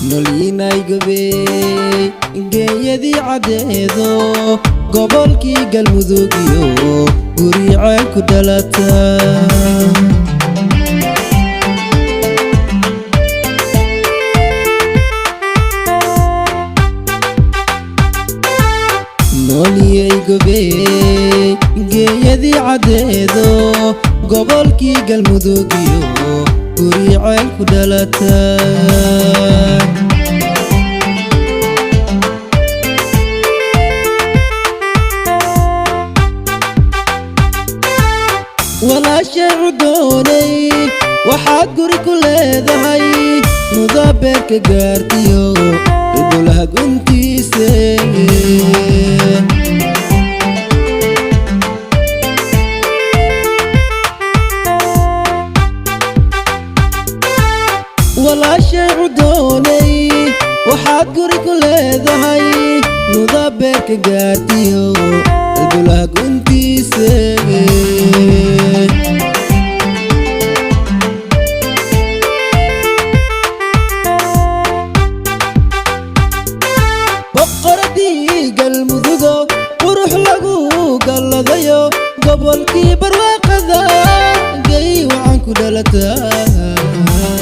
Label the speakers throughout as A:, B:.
A: Nolinay gobey, geeyadii caddeedo, gobolkii Galmudugiyo guri ceel ku dhalata. Nooliyay gobey, geeyadii caddeedo, gobolkii Galmudugiyo guri ceel ku dhalata. Walaashay cudoonay, waxaad guri ku leedahay mudabeerka gaartiyo dhulbulaha guntiise. Walaashay cudoonay, waxaad guri ku leedahay mudabeerka gaartiyo dhulbulaha guntiise. Boqoradii Galmudugo, qurux lagu galladayo, gobolkii barwaaqada, gay wacan ku dhalataa.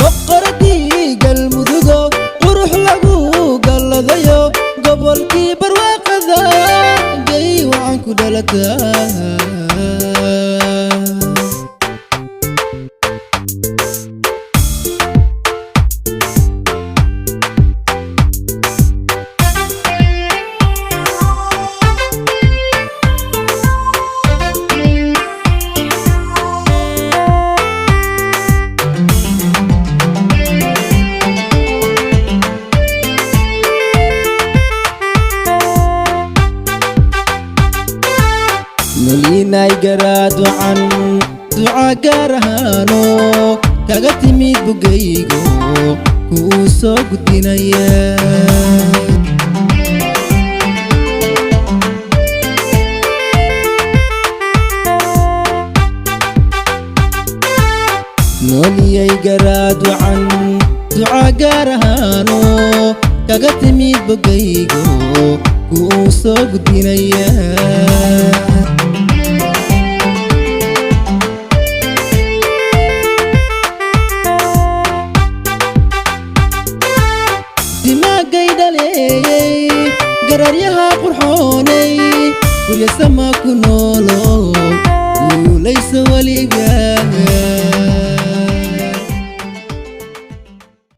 A: Boqoradii Galmudugo, qurux lagu galladayo, gobolkii barwaaqada, gay wacan ku dhalataa. Nolinay garaad wacan, duca gaar ahaano kaga timid bugaygo kuu soo gudbinaya. Nooliyay garaad wacan, duca gaar ahaano kaga timid bogaygo kuu soo gudbinaya. Dimaagay dhaleeyey, gararyaha qurxoonay, guryasama ku noolo, guulaysa weligaa.